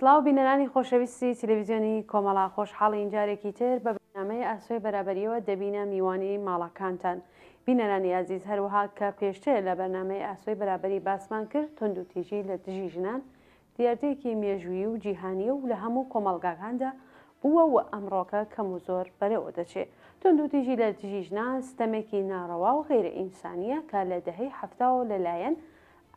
سڵاو بینەرانی خۆشەویستی تلویزیۆنی کۆمەڵە، خۆشحاڵین جارێکی تر بە بەرنامەی ئاسۆی بەرابەریەوە دەبینە میوانی ماڵەکانتان. بینەرانی ئازیز هەروەها کە پێشتر لە بەرنامەی ئاسۆی بەرابەری باسمان کرد توندوتیژی لە دژی ژنان دیاردەیەکی مێژوویی و جیهانییە و لە هەموو کۆمەڵگاکاندا بووە و ئەمڕۆکە کەم و زۆر بەرێوە دەچێ. توندوتیژی لە دژی ژنان ستەمێکی ناڕەوا و غەیرە ئینسانییە کە لە دەهەی حەفتاوە لە لایەن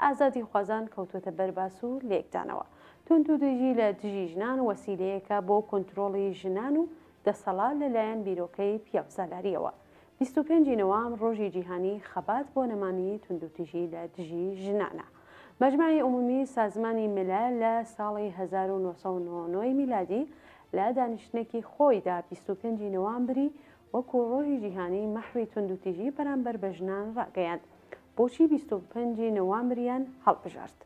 ئازادیخوازان کەوتووەتە بەر باس و لێکدانەوە. توندوتیژی لە دژی ژنان وەسیلەیەکە بۆ کونترۆڵی ژنان و دەسەڵات لە لایەن بیرۆکەی پیاوسالارییەوە. 25 ی نوامبر ڕۆژی جیهانی خەبات بۆ نەمانی توندوتیژی لە دژی ژنانە. مەجمەعی عمومی سازمانی ملل لە ساڵی 1999 میلادی لە دانیشتنێکی خۆیدا 25 ی نوامبری وەکو ڕۆژی جیهانی مەحوی توندوتیژی بەرامبەر بە ژنان ڕاگەیاند. بۆچی 25 ی نوامبریان هەڵبژارد؟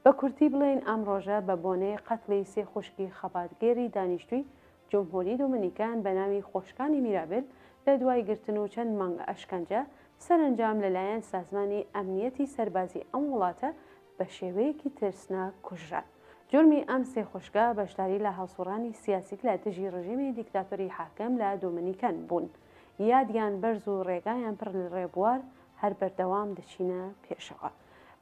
بە کورتی بڵێین ئەم ڕۆژە بە بۆنەی قەتڵی سێ خوشکی خەباتگێری دانیشتووی جمهوری دۆمنیکان بە ناوی خۆشکانی میرابل لە دوای گرتن و چەند مانگ ئەشکەنجە، سەرەنجام لە لایەن سازمانی ئەمنیەتی سەربازی ئەم وڵاتە بە شێوەیەکی ترسناک کوژران. جورمی ئەم سێ خوشکە بەشداری لە هەڵسوڕانی سیاسی لە دژی ڕژیمی دیکتاتۆری حاکم لە دۆمنیکەن بوون. یادیان بەرز و ڕێگایان پڕ لە ڕێبوار هەر بەردەوام دەچینە پێشەوە.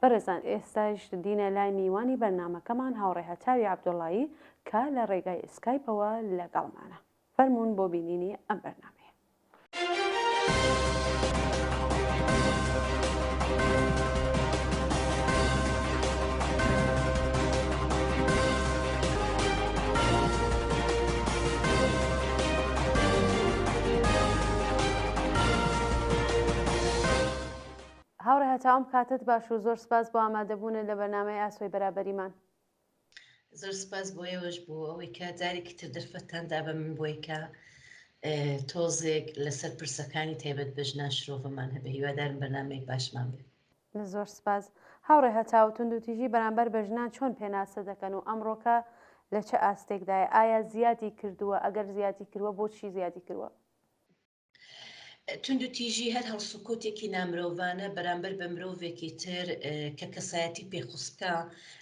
بەڕێزان ئێستایش دینە لای میوانی بەرنامەکەمان هاوڕێ هەتاوی عەبدوڵایی کە لە ڕێگای ئسکایپەوە لەگەڵمانە. فەرموون بۆ بینینی ئەم بەرنامەیە. هاوڕێ هەتاو ئەم کاتەت باش و زۆر سپاس بۆ ئامادەبوونت لە بەرنامەی ئاسۆی بەرابەریمان. زۆر سپاس بۆ ئێوەش بۆ ئەوەی کە جارێکی تر دەرفەتتان دا بە من بۆی کە تۆزێک لەسەر پرسەکانی تایبەت بە ژنان شرۆڤەمان هەبێ هیوادارم بەرنامەیەک باشمان بێ. زۆر سپاس. هاوڕێ هەتاو توندوتیژی بەرامبەر بە ژنان چۆن پێناسە دەکەن و ئەمڕۆکە لە چ ئاستێکدایە؟ ئایا زیادی کردووە؟ ئەگەر زیادی کردووە بۆچی زیادی کردووە؟ توندوتیژی هەر هەڵسوکەوتێکی نامرۆڤانە بەرامبەر بە مرۆڤێکی تر کە کەسایەتی پێخوسکە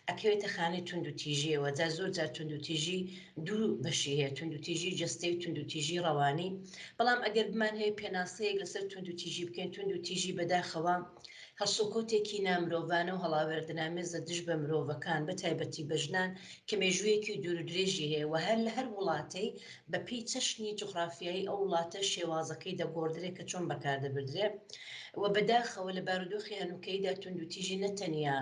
ئەکەوێتە خانەی توندوتیژیەوە جا زۆر جار توندوتیژی دوو بەشی هەیە توندوتیژی جەستەی و توندوتیژی ڕەوانی بەڵام ئەگەر بمان هەیە پێناسەیەک لەسەر توندوتیژی بکەین توندوتیژی بەداخەوە هەڵسوکەوتێکی نامرۆڤانە و هەڵاوێردنامێزە دژ بە مرۆڤەکان بە تایبەتی بە ژنان کە مێژوویەکی دوورودرێژی هەیە و هەر لە هەر وڵاتەی بە پێی چەشنی جوغرافیایی ئەو وڵاتە شێوازەکەی دەگۆڕدرێ کە چۆن بەکار دەبردرێ و بەداخەوە لە بارودۆخی هەنووکەییدا توندوتیژی نە تەنیا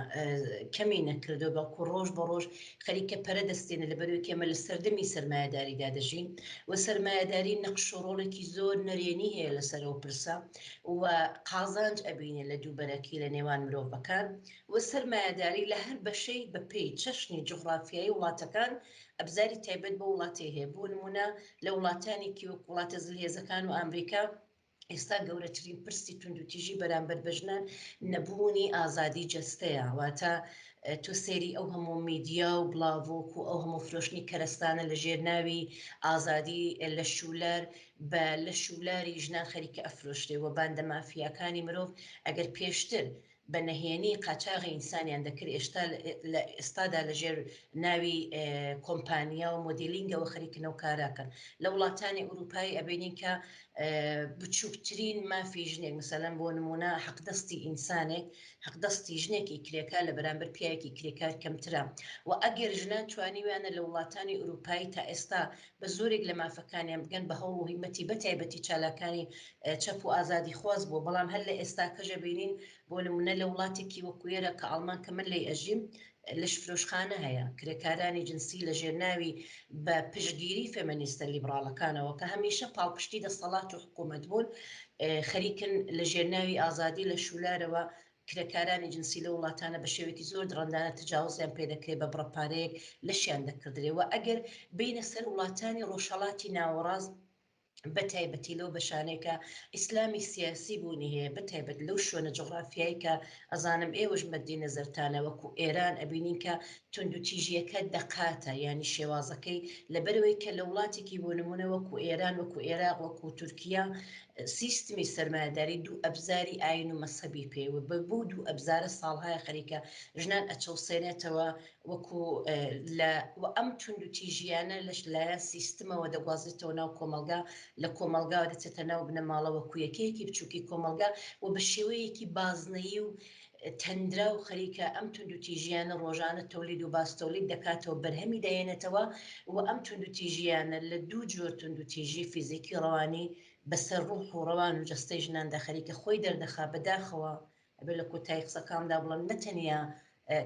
کەمی نەکردووە بەڵکو ڕۆژ بە ڕۆژ خەریکە پەرە دەستێنێ لەبەرئەوەی کە ئێمە لە سەردەمی سەرمایەداریدا دەژین و سەرمایەداری نەقش و ڕۆڵێکی زۆر نەرێنی هەیە لەسەر ئەو پرسە و قازانج ئەبینێ لە دووبەرەکی لە نێوان مرۆڤەکان و سەرمایەداری لە هەر بەشەی بە پێی چەشنی جوغرافیایی وڵاتەکان ئەبزاری تایبەت بەو وڵاتەی هەیە بۆ نموونە لە وڵاتانێکی وەک وڵاتە زلهێزەکان و ئامریکا ئێستا گەورەترین پرسی توندوتیژی بەرامبەر بە ژنان نەبوونی ئازادی جەستەیە واتە تۆ سەیری ئەو هەموو میدیا و بڵاڤۆک و ئەو هەموو فرۆشتنی کەرەستانە لە ژێر ناوی ئازادی لەشولار بە لەشولاری ژنان خەریکە ئەفرۆشرێ و باندە مافیاکانی مرۆڤ ئەگەر پێشتر بە نەهێنی قاچاغی ئینسانیان دەکرد ئێشتا لە ئێستادا لە ژێر ناوی کۆمپانیا و مۆدیلینگەوە خەریکن ئەو کاراکەن لە وڵاتانی ئوروپایی ئەبینین کە بچووکترین مافی ژنێک مثلەن بۆ نمونە حەقدەستی ئینسانێک حەقدەستی ژنێکی کرێکار لە بەرامبەر پیاوێکی کرێکار کەمترە و ئەگەر ژنان توانیویانە لە وڵاتانی ئوروپایی تا ئێستا بە زۆرێک لە مافەکانیان بگەن بە هەوڵ و هیمەتی بە تایبەتی چالاکانی چەپ و ئازادیخواز بووە بەڵام هەر لە ئێستاکەش ئەبینین بۆ نمونە لە وڵاتێکی وەکو ئێرە کە ئاڵمان کە من لێی ئەژیم لەشفرۆشخانە هەیە کرێکارانی جنسی لە ژێر ناوی بە پشتگیری فێمەنیستە لیبڕاڵەکانەوە کە هەمیشە پاڵپشتی دەسەڵات و حکوومەت بوون خەریکن لە ژێر ناوی ئازادی لە شولارەوە کرێکارانی جنسی لەو وڵاتانە بە شێوەیەکی زۆر دڕندانە تجاوزیان پێ دەکرێ بە بڕە پارەیەک لەشیان دەکڕدرێ و ئەگەر بێینە سەر وڵاتانی ڕۆژهەڵاتی ناوەڕاست بە تایبەتی لەو بەشانەی کە ئیسلامی سیاسی بوونی هەیە بە تایبەت لەو شوێنە جوغرافیایی کە ئەزانم ئێوەش مەدی نەزەرتانە وەکو ئێران ئەبینین کە توندوتیژیەکە دەقاتە یانی شێوازەکەی لەبەرئەوەی کە لە وڵاتێکی بۆ نمونە وەکو ئێران وەکو ئێراق وەکو تورکیا. سیستمی سەرمایەداری دوو ئەبزاری ئاین و مەزهەبی پێ و بەو دوو ئەبزارە ساڵهایە خەریکە ژنان ئەچەوسێنێتەوە وەکو لە و ئەم توندوتیژیانە لەش لایەن سیستمەوە دەگوازێتەوە ناو کۆمەڵگا لە کۆمەڵگاوە دەچێتە ناو بنەماڵە وەکو یەکەیەکی بچووکی کۆمەڵگا و بە شێوەیەکی بازنەیی و تەندراو خەریکە ئەم توندوتیژیانە ڕۆژانە تەولید و باز تەولید دەکاتەوە بەرهەمی دەهێنێتەوە و ئەم توندوتیژیانە لە دوو جۆر توندوتیژی فیزیکی ڕەوانی بەسەر ڕوح و ڕەوان و جەستەی ژناندا خەریکە خۆی دەردەخا بەداخەوە ئەبێ لە کۆتایی قسەکاندا بڵێم نە تەنیا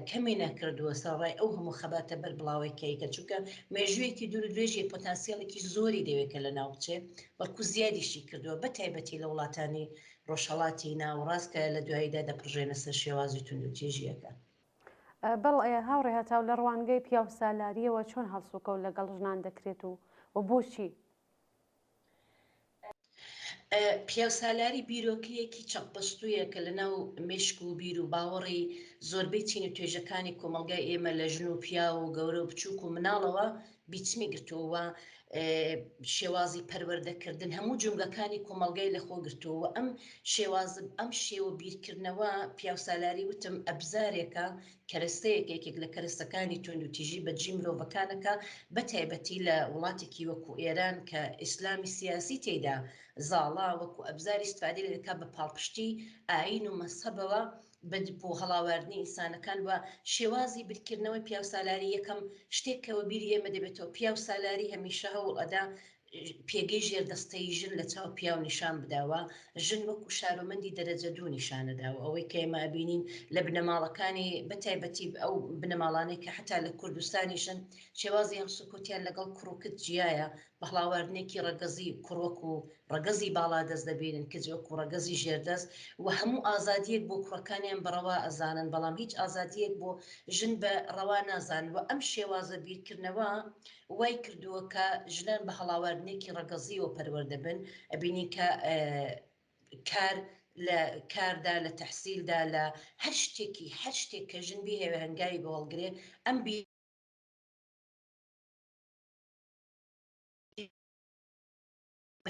کەمی نەکردووە سەرەڕای ئەو هەموو خەباتە بەربڵاوەی کە ئەیکەن چونکە مێژوویەکی دوور و درێژی پۆتانسیەلێکی زۆری دەوێت کە لەناو بچێت بەڵکو زیادیشی کردووە بە تایبەتی لە وڵاتانی ڕۆژهەڵاتی ناوەڕاست کە لە دواییدا دەپڕژێنە سەر شێوازی توندوتیژییەکە. بەڵێ هاوڕێ هەتاو لە ڕوانگەی پیاوسالارییەوە چۆن هەڵسوکەوت لەگەڵ ژنان دەکرێت و بۆچی؟ پیاوسالاری بیرۆکەیەکی چەقبەستوویە کە لەناو مێشک و بیر و باوەڕی زۆربەی چین و توێژەکانی کۆمەڵگای ئێمە لە ژن و پیاو و گەورە و بچووک و مناڵەوە بیچمی گرتووە و شێوازی پەروەردەکردن هەموو جومگەکانی کۆمەڵگای لەخۆ گرتووە و ئەم شێواز ئەم شێوە بیرکردنەوە پیاوسالاری وتم ئەبزارێکە کەرەستەیەکە یەکێک لە کەرەستەکانی توندوتیژی بە دژی مرۆڤەکانەکە بە تایبەتی لە وڵاتێکی وەکو ئێران کە ئیسلامی سیاسی تێیدا زاڵە وەکو ئەبزاری ئیستفادەی لێ دەکات بە پاڵپشتی ئایین و مەزهەبەوە بە بۆ هەڵاواردنی ئینسانەکان و شێوازی بیرکردنەوەی پیاوسالاری یەکەم شتێک کە وەبیری ئێمە دەبێتەوە پیاوسالاری هەمیشە هەوڵ ئەدا پێگەی ژێردەستەیی ژن لە چاو پیاو نیشان بدا و ژن وەکو شارۆمەندی دەرەجە دوو نیشانەدا و ئەوەی کە ئێمە ئەبینین لە بنەماڵەکانی بە تایبەتی ئەو بنەماڵانەی کە حەتا لە کوردستانیشن شێوازی هەڵسوکەوتیان لەگەڵ کوڕ و کچ جیایە بە هەڵاواردنێکی ڕەگەزی کوڕ وەکو ڕەگەزی باڵادەست دەبینن کچ وەکو ڕەگەزی ژێردەست و هەموو ئازادییەک بۆ کوڕەکانیان بە ڕەوا ئەزانن بەڵام هیچ ئازادییەک بۆ ژن بە ڕەوا نازانن و ئەم شێوازە بیرکردنەوە وای کردووە کە ژنان بە هەڵاواردنێکی ڕەگەزییەوە پەروەردە بن، ئەبینین کە کار لە کاردا، لە تەحسیلدا، لە هەر شتێکی هەر شتێک کە ژن بیهەوێ هەنگاوی بۆ هەڵگرێ، ئەم بە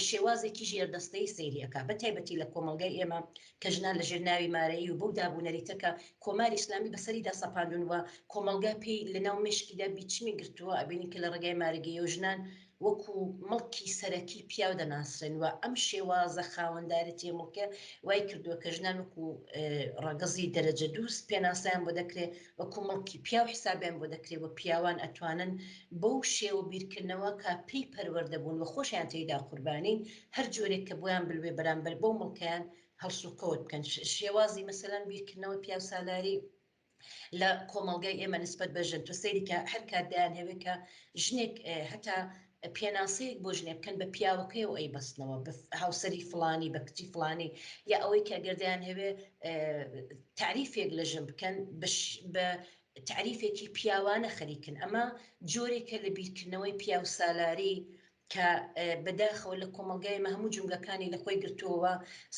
شێوازێکی ژێردەستەیی سەیری ئەکا، بە تایبەتی لە کۆمەڵگای ئێمە کە ژنان لە ژێر ناوی مارەیی و بەو داب و نەریتە کە کۆماری ئیسلامی بەسەریدا سەپاندوون و کۆمەڵگا پێی لە ناو مێشکیدا بیچمی گرتووە، ئەبینین کە لە ڕێگای مارەگەییەوە ژنان وەکوو مڵکی سەرەکی پیاو دەناسرێن و ئەم شێوازە خاوەندارێتییە مڵکە وای کردووە کە ژنان وەکوو ڕەگەزی دەرەجە دووس پێناسەیان بۆ دەکرێ، وەکوو مڵکی پیاو حیسابیان بۆ دەکرێ و پیاوان ئەتوانن بەو شێوە بیرکردنەوە کە پێی پەروەردە بوون و خۆشیان تێیدا قوربانین، هەر جۆرێک کە بۆیان بلوێ بەرامبەر بەو مڵکەیان هەڵسوکەوت بکەن. شێوازی مەسەلەن بیرکردنەوەی پیاوسالاری لە کۆمەڵگای ئێمە نسبەت بە ژن، تۆ سەیری کە هەر کات دەیانهەوێ کە ژنێک هەتا پێناسەیەک بۆ ژنێ بکەن بە پیاوەکەیەوە ئەیبەستنەوە، بە هاوسەری فڵانی، بە کچی فڵانی، یا ئەوەی کە گەر دەیانهەوێ تاریفێک لە ژن بکەن بە تاریفێکی پیاوانە خەریکن. ئەمە جۆرێکە لە بیرکردنەوەی پیاوسالاری کە بەداخەوە لە کۆمەڵگای ئێمە هەموو جومگەکانی لە خۆی گرتووە و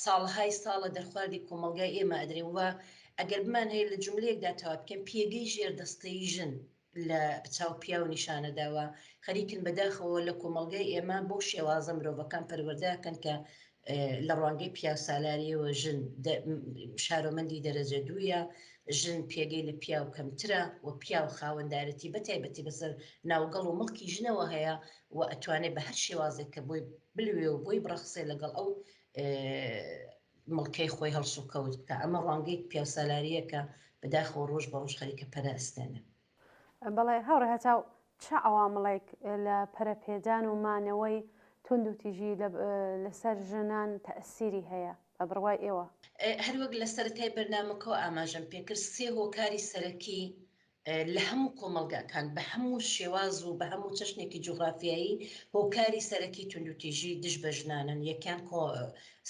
ساڵەهای ساڵە دەرخواردی کۆمەڵگای ئێمە ئەدرێ و ئەگەر بمانهەوێت لە جوملەیەکدا تەواو بکەین پێگەی ژێردەستەیی ژن لە چاو پیاو نیشانەدا و خەریکن بەداخەوە لە کۆمەڵگای ئێمە بەو شێوازە مرۆڤەکان پەروەردە ئەکەن کە لە ڕوانگەی پیاوسالاریەوە ژن شارۆمەندی دەرەجە دوویە، ژن پێگەی لە پیاو کەمترە و پیاو خاوەندارێتی بە تایبەتی بەسەر ناوگەڵ و مڵکی ژنەوە هەیە و ئەتوانێت بە هەر شێوازێک کە بۆی بلوێ و بۆی بڕەخسێ لەگەڵ ئەو مڵکەی خۆی هەڵسوکەوت بکا. ئەمە ڕوانگەی پیاوسالارییە کە بەداخەوە ڕۆژ بە ڕۆژ خەریکە پەرە ئەستێنێ. بەڵێ هاوڕێ هەتاو، چ عەوامڵێک لە پەرەپێدان و مانەوەی توندوتیژی لەسەر ژنان تەئسیری هەیە بە بڕوای ئێوە؟ هەروەک لە سەرەتای بەرنامەکەوە ئاماژەم پێکرد، سێ هۆکاری سەرەکی لە هەموو کۆمەڵگاکان بە هەموو شێواز و بە هەموو چەشنێکی جوغرافیایی هۆکاری سەرەکی توندوتیژی دژ بە ژنانن، یەکیان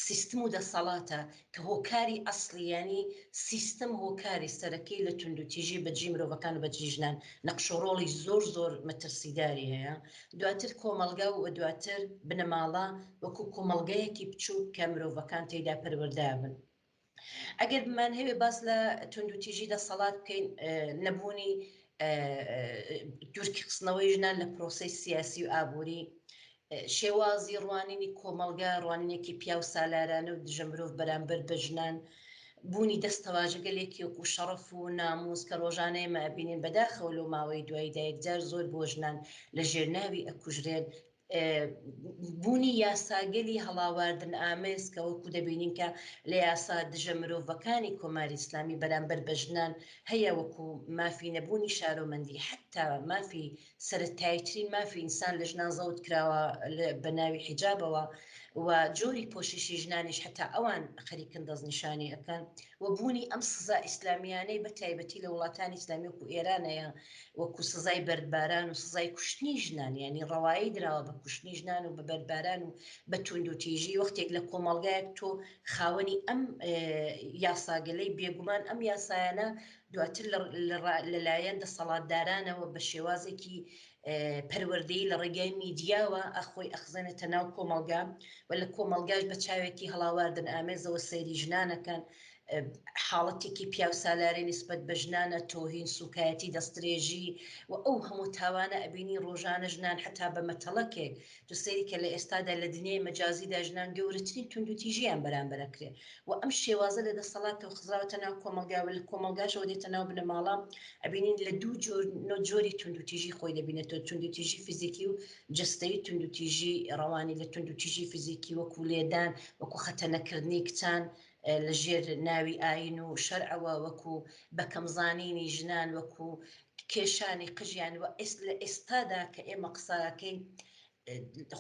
سیستم و دەسەڵاتە کە هۆکاری ئەسڵی یانی سیستم هۆکاری سەرەکی لە توندوتیژی بە دژی مرۆڤەکان و بە دژی ژنان نەقش و ڕۆڵی زۆر زۆر مەترسیداری هەیە، دواتر کۆمەڵگا و دواتر بنەماڵە وەکو کۆمەڵگایەکی بچووک کە مرۆڤەکان تێیدا پەروەردە بن. ئەگەر بمانهەوێ باس لە توندوتیژی دەسەڵات بکەین، نەبوونی دوورخستنەوەی ژنان لە پرۆسەی سیاسی و ئابووری، شێوازی ڕوانینی کۆمەڵگا ڕوانینێکی پیاوسالارانە و دژە مرۆڤ بەرامبەر بە ژنان، بوونی دەستەواژەگەلێکی وەکوو شەڕەف و نامووس کە ڕۆژانە ئێمە ئەبینین بەداخەوە لەو ماوەی دواییدا یەکجار زۆر بۆ ژنان لە ژێر ناوی ئەکوژرێن، بوونی یاساگەلی هەڵاواردن ئامێز کە وەکوو دەبینین کە لە یاسا دژە مرۆڤەکانی کۆماری ئیسلامی بەرامبەر بە ژنان هەیە وەکوو مافی نەبوونی شارۆمەندی حەتتا مافی سەرەتاییترین مافی ئینسان لە ژنان زەوت کراوە بە ناوی حیجابەوە و جۆری پۆششی ژنانیش هەتا ئەوان خەریکن دەستنیشانی ئەکەن و بوونی ئەم سزا ئیسلامیانەی بە تایبەتی لە وڵاتانی ئیسلامی وەکو ئێران هەیە وەکو سزای بەردباران و سزای کوشتنی ژنان یعنی ڕەوایی دراوە بە کوشتنی ژنان و بە بەردباران و بە توندوتیژی وەختێک لە کۆمەڵگایەک تۆ خاوەنی ئەم یاساگەلەی بێگومان ئەم یاسایانە دواتر لەلایەن دەسەڵاتدارانەوە بە شێوازێکی پەروەردەیی لە ڕێگای میدیاوە ئەخۆی ئەخزێنێتە ناو کۆمەڵگا و لە کۆمەڵگاش بە چاوێکی هەڵاواردن ئامێزەوە سەیری ژنانەکەن حاڵەتێکی پیاوسالاری نسبەت بە ژنانە تۆهین سوکایەتی دەستدرێژی و ئەو هەموو تاوانە ئەبینی ڕۆژانە ژنان حتا بە مەتەڵەکێک تۆ سەیری کە لە ئێستادا لە دنیای مەجازیدا ژنان گەورەترین توندوتیژیان بەرامبەر ئەکرێ و ئەم شێوازە لە دەسەڵاتەوە خزراوەتە ناو کۆمەڵگا و لە کۆمەڵگاشەوە دێتە ناو بنەماڵە ئەبینین لە دوو جۆر نۆ جۆری توندوتیژی خۆی دەبینێتەوە توندوتیژی فیزیکی و جەستەیی توندوتیژی ڕەوانی لە توندوتیژی فیزیکی وەکو لێدان وەکو خەتەنەکردنی کچان لە ژێر ناوی ئاین و شەرعەوە وەکو بەکەمزانینی ژنان وەکو کێشانی قژیان و لە ئێستادا کە ئێمە قسەکەین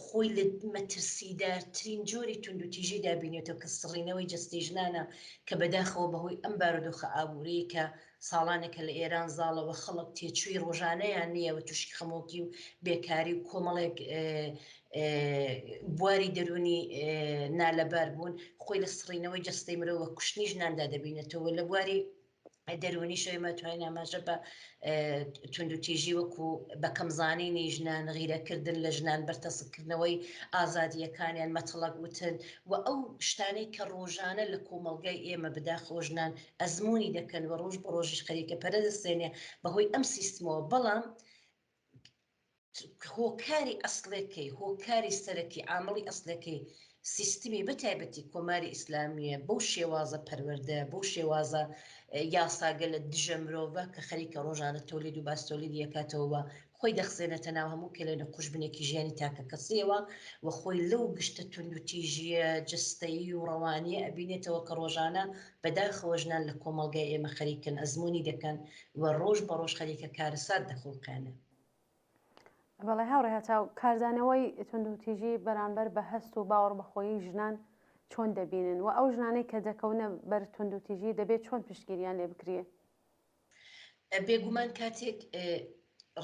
خۆی لە مەترسیدارترین جۆری توندوتیژیدا بینێتەوە کە سڕینەوەی جەستەی ژنانە کە بەداخەوە بەهۆی ئەم بارودۆخە ئابووریەی کە ساڵانێکە لە ئێران زاڵەوە خەڵک تێچووی ڕۆژانەیان نییە و تووشی خەمۆکی و بێکاری و کۆمەڵێک بواری دەروونی نالەبار بوون خۆی لە سڕینەوەی جەستەی مرۆوە کوشتنی ژناندا دەبینێتەوە لە بواری دەروونیشەوە ئێمە توانین ئاماژە بە توندوتیژی وەکو بە کەمزانینی ژنان، غیرەکردن لە ژنان، بەرتەسککردنەوەی ئازادییەکانیان، مەتەڵەک وتن و ئەو شتانەی کە ڕۆژانە لە کۆمەڵگای ئێمە بەداخەوە ژنان ئەزموونی دەکەن و ڕۆژ بە ڕۆژیش خەریکە پەرە دەستێنێ بەهۆی ئەم سیستمەوە بەڵام هۆکاری ئەسڵێکەی، هۆکاری سەرەکی، عامڵی ئەسڵێکەی سیستمی بە تایبەتی کۆماری ئیسلامییە بەو شێوازە پەروەردە، بەو شێوازە یاساگەلە دژە مرۆڤە کە خەریکە ڕۆژانە تۆلید و بازتۆلیدی ئەکاتەوە و خۆی دەخزێنێتە ناو هەموو کەلێن و قوژبنێکی ژیانی تاکەکەسییەوە و خۆی لەو گشتە توندوتیژییە جەستەیی و ڕەوانییە ئەبینێتەوە کە ڕۆژانە بەداخەوە ژنان لە کۆمەڵگای ئێمە خەریکن ئەزموونی دەکەن و ڕۆژ بە ڕۆژ خەریکە کارەسات دەخوڵقێنێ. بەڵێ هاوڕێ هەتاو، کاردانەوەی توندوتیژی بەرامبەر بە هەست و باوەڕبەخۆیی ژنان چۆن دەبینن و ئەو ژنانەی کە دەکەونە بەر توندوتیژی دەبێت چۆن پشتگیریان لێ بکریێ؟ بێگومان کاتێک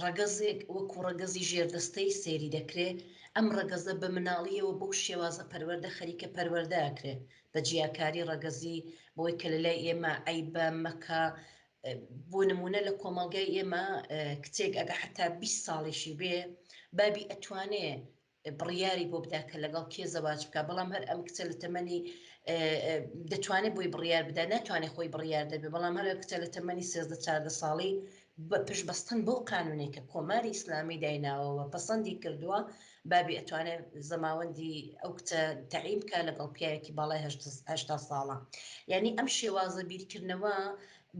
ڕەگەزێک وەکو ڕەگەزی ژێردەستەی سەیری دەکرێ، ئەم ڕەگەزە بە مناڵییەوە بەو شێوازە پەروەردە خەریکە پەروەردە ئەکرێ بە جیاکاری ڕەگەزی بەوەی کە لەلای ئێمە عەیبە مەکە بۆ نمونە لە کۆمەڵگای ئێمە کچێک ئەگە حتا 20 ساڵیشی بێ بابی ئەتوانێ بڕیاری بۆ بدا کە لەگەڵ کێ زەواج بکە بەڵام هەر ئەم کچە لە تەمەنی دەتوانێت بۆی بڕیار بدا ناتوانێت خۆی بڕیار دەبێ بەڵام هەر کچە لە تەمەنی 13 14 ساڵی بە پشت بەستن بەو قانونێک کە کۆماری ئیسلامی دایناوەوە پەسەندی کردووە بابی ئەتوانێت زەماوەندی ئەو کچە تەعین بکە لەگەڵ پیاوێکی باڵای 80 ساڵە یعنی ئەم شێوازە بیرکردنەوە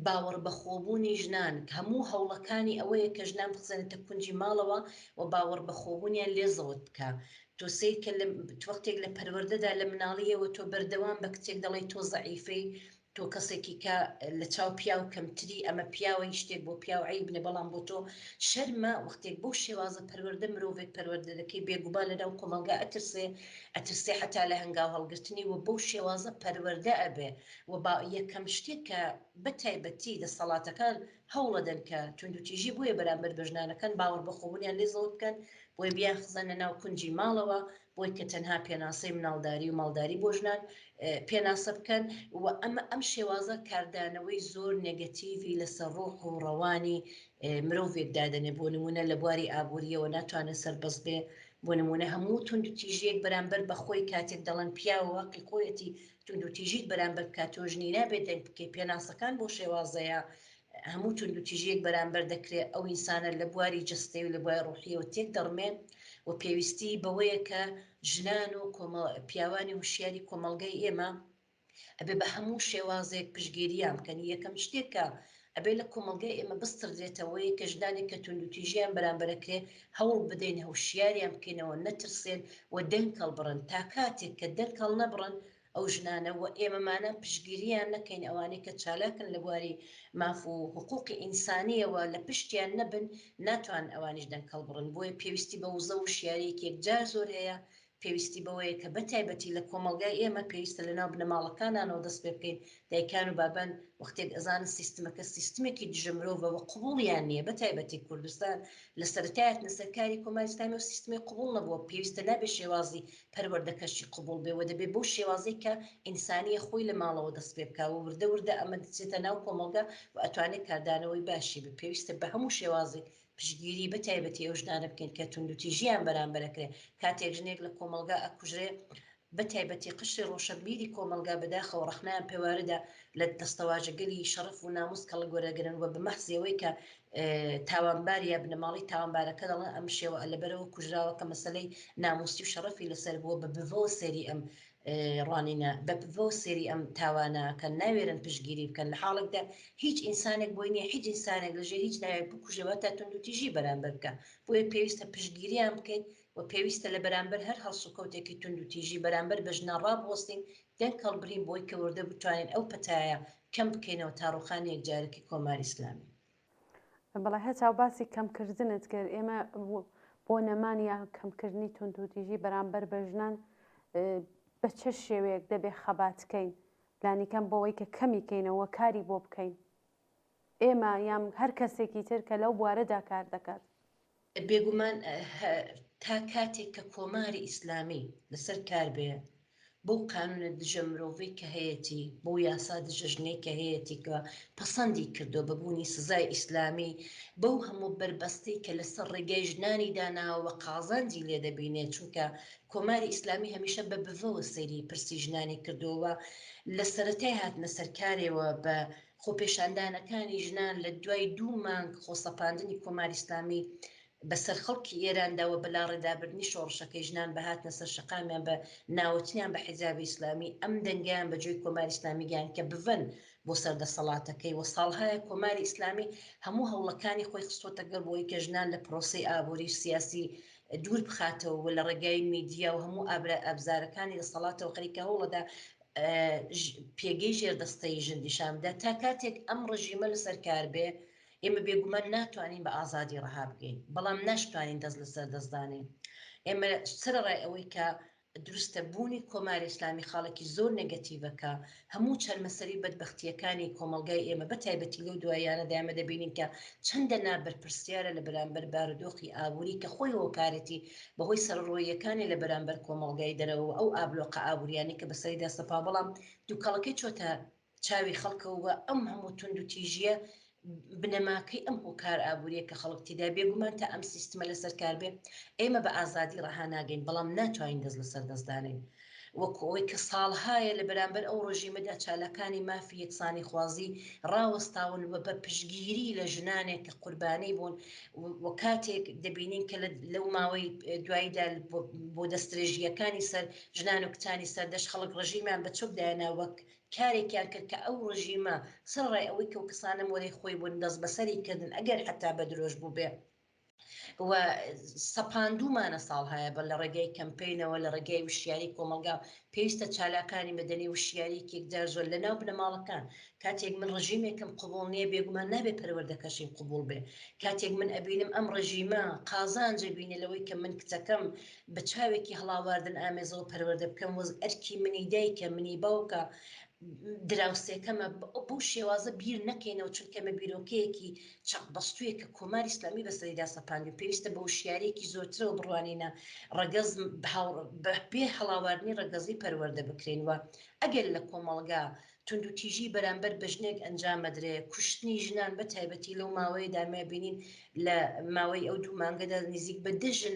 باوەڕبەخۆبوونی ژنان، هەموو هەوڵەکانی ئەوەیە کە ژنان بخزێنێتە کونجی ماڵەوە و باوەڕبەخۆبوونیان لێ زەوت بکا. تۆ سەیر کە لە وەختێک لە پەروەردەدا لە مناڵییەوە تۆ بەردەوام بە کچێک دەڵێی تۆ زەعیفەی، تۆ کەسێکی کە لە چاو پیاو کەمتری، ئەمە پیاوە هیچ شتێک بۆ پیاو عەیب نیە بەڵام بۆ تۆ شەرمە، وەختێک بەو شێوازە پەروەردە مرۆڤێک پەروەردە دەکەی بێگومان لەناو کۆمەڵگا ئەترسێ، ئەترسێ حەتا لە هەنگاو هەڵگرتنی و بەو شێوازە پەروەردە ئەبێ. و با یەکەم شتێک کە بە تایبەتی دەسەڵاتەکان هەوڵەدەن کە توندوتیژی بۆیە بەرامبەر بە ژنانەکەن باوەڕبەخۆبوونیان لێ زەوت بکەن بۆیە بیانخزەنە ناو کونجی ماڵەوە بۆی کە تەنها پێناسەی مناڵداری و ماڵداری بۆ ژنان پێناسە بکەن و ئەمە ئەم شێوازە کاردانەوەی زۆر نێگەتیڤی لەسەر ڕۆح و ڕەوانی مرۆڤێک دادەنێ بۆ نمونە لە بواری ئابووریەوە ناتوانێت سەربەست بێ بۆ نمونە هەموو توندوتیژیەک بەرامبەر بە خۆی کاتێک دەڵێن پیاوە هەقی خۆیەتی توندوتیژیت بەرامبەر بکات تۆ ژنی نابێت دەنگ بکەی پێناسەکان بۆ شێوازەیە هەموو توندوتیژیەک بەرامبەر دەکرێت ئەو ئینسانە لە بواری جەستەی و لە بواری ڕۆحیەوە تێک دەڕمێ. و پێویستی بەوەیە کە ژنان و پیاوانی هوشیاری کۆمەڵگای ئێمە ئەبێ بە هەموو شێوازێک پشتگیریان بکەن. یەکەم شتێک کە ئەبێ لە کۆمەڵگای ئێمە بسڕدرێتەوەیە کە ژنانێک کە توندوتیژیان بەرامبەر ئەکرێ هەوڵ بدەین هوشیاریان بکەینەوە نەترسێن و دەنگ هەڵبڕن تا کاتێک کە دەنگ هەڵنەبڕن ئەو ژنانە و ئێمەمانە پشتگیریان نەکەین ئەوانەی کە چالاکن لە بواری ماف و حقوقی ئینسانیەوە لە پشتیان نەبن ناتوانن ئەوانیش دەنگ هەڵبڕن بۆیە پێویستی بە وزە و وشیاریەکی یەکجار زۆر هەیە پێویستی بەوەیە کە بە تایبەتی لە کۆمەڵگای ئێمە پێویستە لە ناو بنەماڵەکانانەوە دەست پێ بکەین، دایکان و بابان وەختێک ئەزانن سیستمەکە سیستمێکی دژە مرۆڤە و قبوڵیان نییە بە تایبەتی کوردستان لە سەرەتای هاتنە سەر کاری کۆماری ئیسلامی ئەو سیستمەی قبوڵ نەبووە پێویستە نابێ شێوازی پەروەردەکەشی قبوڵ بێ و دەبێ بەو شێوازەی کە ئینسانییە خۆی لە ماڵەوە دەست پێ بکا و وردە وردە ئەمە دەچێتە ناو کۆمەڵگا و ئەتوانێ کاردانەوەی باشی بێ پێویستە بە هەموو شێوازێک پشتگیری بە تایبەتی ئەو ژنانە بکەین کە توندوتیژیان بەرامبەر ئەکرێ، کاتێک ژنێک لە کۆمەڵگا ئەکوژرێ بە تایبەتی قشری ڕۆشەنبیری کۆمەڵگا بەداخەوە ڕەخنەیان پێ واردە لە دەستەواژەگەلی شەڕەف و ناموس کەڵک وەرەگرن و بە مەحزی ئەوەی کە تاوانبار یا بنەماڵەی تاوانبارەکە دەڵێن ئەم شێوە لەبەرئەوە کوژراوە کە مەسەلەی ناموسی و شەڕەفی لەسەر بووە بە بڤەوە سەیری ئەم ڕوانینە بە پڤە و سەیری ئەم تاوانە ئەکەن ناوێرن پشتگیری بکەن لە حاڵێکدا هیچ ئینسانێک بۆی نیە هیچ ئینسانێک لە ژێر هیچ ناوێک بکوژێ واتا توندوتیژی بەرامبەر بکا بۆیە پێویستە پشتگیریان بکەین و پێویستە لە بەرامبەر هەر هەڵسوکەوتێکی توندوتیژی بەرامبەر بە ژنان ڕابوەستین دەنگ هەڵبرین بۆی کە وردە بتوانین ئەو پەتایە کەم بکەینەوە تا ڕوخانی یەکجارەکی کۆماری ئیسلامی. بەڵێ هەتاو باسی کەمکردنت کرد ئێمە بۆ نەمان یا کەمکردنی توندوتیژی بەرامبەر بە ژنان بە چ شێوەیەک دەبێ خەبات کەین لانیکەم بۆەوەی کە کەمی کەینەوە کاری بۆ بکەین ئێمە یان هەر کەسێکی تر کە لەو بوارەدا کار دەکات. بێگومان تا کاتێک کە کۆماری ئیسلامی لەسەر کار بێ بەو قانونە دژە مرۆڤەی کە هەیەتی، بەو یاسا دژە ژنەی کە هەیەتی کە پەسەندی کردووە بە بوونی سزای ئیسلامی، بەو هەموو بەربەستەی کە لەسەر ڕێگای ژنانی داناوە و قازانجی لێ دەبینێ، چونکە کۆماری ئیسلامی هەمیشە بە بڤەوە سەیری پرسی ژنانی کردووە و لە سەرەتای هاتنە سەرکارێوە بە خۆپێشاندانەکانی ژنان لە دوای دوو مانگ خۆسەپاندنی کۆماری ئیسلامی بە سەر خەڵکی ئێراندا و بە لاڕێدابردنی شۆڕشەکەی ژنان بە هاتنە سەر شەقامیان بە ناوتنیان بە حیجابی ئیسلامی ئەم دەنگەیان بە گوێی کۆماری ئیسلامی گەیاند کە بڤەن بۆ سەر دەسەڵاتەکەی و ساڵهایە کۆماری ئیسلامی هەموو هەوڵەکانی خۆی خستۆتە گەڕ بۆ ئەوەی کە ژنان لە پرۆسەی ئابووری و سیاسی دوور بخاتەوە و لە ڕێگای میدیا و هەموو ئابزارەکانی دەسەڵاتەوە خەریکە هەوڵەدا پێگەی ژێردەستەیی ژن نیشان بدات تا کاتێک ئەم ڕژیمە لەسەر کار بێ ئێمە بێگومان ناتوانین بە ئازادی ڕەها بگەین بەڵام ناشتوانین دەست لەسەر دەست دانێین ئێمە سەرەڕای ئەوەی کە دروستە بوونی کۆماری ئیسلامی خاڵێکی زۆر نێگەتیڤە کە هەموو چەرمەسەری بەدبەختییەکانی کۆمەڵگای ئێمە بە تایبەتی لەو دواییانەدا ئێمە دەبینین کە چەندە نابەرپرسیارە لە بەرامبەر بارودۆخی ئابووری کە خۆی هۆکارێتی بەهۆی سەرەڕۆییەکانی لە بەرامبەر کۆمەڵگای دەرەوە و ئەو ئابلۆقە ئابووریانەی کە بەسەریدا سەپا بەڵام دووکەڵەکەی چۆتە چاوی خەڵکەوە و ئەم هەموو توندوتیژییە بنەماکەی ئەم هۆکار ئابووریە کە خەڵک تێدا بێگومان تا ئەم سیستمە لەسەر کار بێ ئێمە بە ئازادی ڕەها ناگەین بەڵام ناتوانین دەست لەسەر دەست دانێین وەکو ئەوەی کە ساڵهایە لە بەرامبەر ئەو ڕژیمەدا چالاکانی مافی یەکسانیخوازی ڕاوەستاون و بە پشتگیری لە ژنانێک کە قوربانی بوون و کاتێک دەبینین کە لەو ماوەی دواییدا بۆ دەستدرێژییەکانی سەر ژنان و کچانی سەردەشت خەڵک ڕژیمیان بە چۆک داینا وەک کارێکیان کرد کە ئەو ڕژیمە سەرەڕای ئەوەی کە ئەو کەسانە مۆرەی خۆی بوون دەستبەسەری کردن ئەگەر حەتا بە درۆش بووبێ و سەپاندوومانە ساڵهایە بە لە ڕێگای کەمپەینەوە لە ڕێگای وشیاری کۆمەڵگا پێویستە چالاکانی مەدەنی وشیاریەکی یەکجار زۆر لە ناو بنەماڵەکان کاتێک من ڕژیمێکم قبوڵ نییە بێگومان نابێ پەروەردەکەشیم قبوڵ بێ کاتێک من ئەبینم ئەم ڕژیمە قازانج ئەبینێ لەوەی کە من کچەکەم بە چاوێکی هەڵاواردن ئامێزەوە پەروەردە بکەم وەز ئەرکی منی دایکە منی باوکە دراوسێکەمە بەو شێوازە بیر نەکەینەوە چونکە ئەمە بیرۆکەیەکی چەقبەستوویە کە کۆماری ئیسلامی بەسەریدا سەپاندووین پێویستە بە وشیارییەکی زۆرترەوە بڕوانینە ڕەگەز بە بێ هەڵاواردنی ڕەگەزی پەروەردە بکرێین و ئەگەر لە کۆمەڵگا. توندوتیژی بەرامبەر بە ژنێک ئەنجام ئەدرێ، کوشتنی ژنان بە تایبەتی لەو ماوەیەدا مەبینین لە ماوەی ئەو دوو مانگەدا نزیک بە دە ژن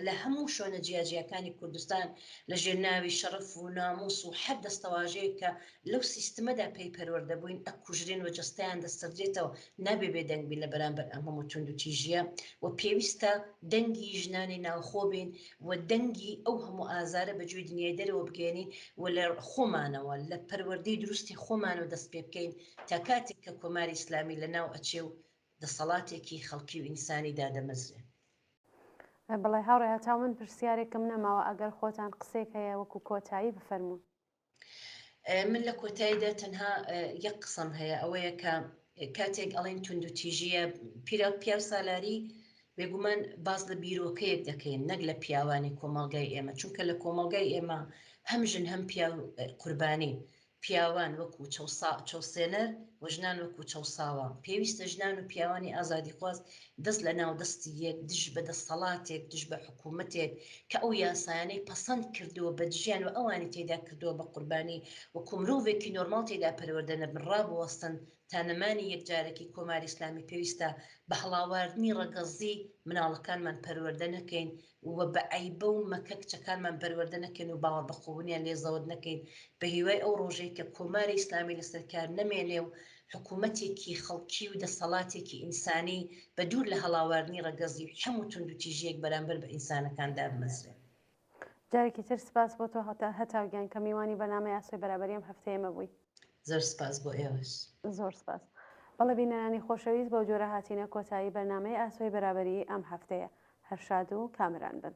لە هەموو شوێنە جیاجیاکانی کوردستان لە ژێر ناوی شەڕەف و ناموس و هەر دەستەواژەیەک کە لەو سیستمەدا پێی پەروەردە بووین ئەکوژرێن و جەستەیان دەسڕدرێتەوە، نابێ بێدەنگ بین لە بەرامبەر ئەم هەموو توندوتیژییە و پێویستە دەنگی ژنانی ناوخۆ بین و دەنگی ئەو هەموو ئازارە بە گوێی دنیای دەرەوە بگەیەنین و لە خۆمانەوە لە پەروەردەی دروستی خۆمانەوە دەست پێ بکەین تا کاتێک کە کۆماری ئیسلامی لە ناو ئەچێ و دەسەڵاتێکی خەڵکی و ئینسانی دادەمەزرێ. بەڵێ هاوڕێ هەتاو من پرسیارێکم نەماوە ئەگەر خۆتان قسەیەک هەیە وەکو کۆتایی بفەرموون. من لە کۆتاییدا تەنها یەک قسەم هەیە ئەوەیە کە کاتێک ئەڵێن توندوتیژیە پیرا پیاو سالاری بێگومان باز لە بیرۆکەیەک دەکەین نەک لە پیاوانی کۆمەڵگای ئێمە چونکە لە کۆمەڵگای ئێمە هەم ژن هەم پیاو قوربانی پیاوان وەکو چەوسێنەر و ژنان وەکو چەوساوە. پێویستە ژنان و پیاوانی ئازادیخواز دەست لە ناو دەستی یەک دژ بە دەسەڵاتێک، دژ بە حکوومەتێک کە ئەو یاسایانەی پەسەند کردووە بە دژیان و ئەوانی تێدا کردووە بە قوربانی وەکو مرۆڤێکی نۆرماڵ تێدا پەروەردە نەبن ڕابوەستن تا نەمانی یەکجارەکی کۆماری ئیسلامی پێویستە بە هەڵاواردنی ڕەگەزی مناڵەکانمان پەروەردە نەکەین و بە عەیبە و مەکە کچەکانمان پەروەردە نەکەین و باوەڕبەخۆبوونیان لێ زەوت نەکەین، بە هیوای ئەو ڕۆژەی کە کۆماری ئیسلامی لەسەر کار نەمێنێ و حکوومەتێکی خەڵکی و دەسەڵاتێکی ئینسانی بە دوور لە هەڵاواردنی ڕەگەزی و هەموو توندوتیژییەک بەرامبەر بە ئینسانەکان دابمەزرێ. جارێکی تر سپاس بۆ تۆ هەتاو گیان کە میوانی بەرنامەی ئاسۆی بەرابەری ئەم هەفتەیەمە بووی. زۆر سپاس بۆ ئێوەش. زۆر سپاس. بەڵێ بینەرانی خۆشەویست بەو جۆرە هاتینە کۆتایی بەرنامەی ئاسۆی بەرابەری ئەم هەفتەیە. هەر شاد و کامەران بن.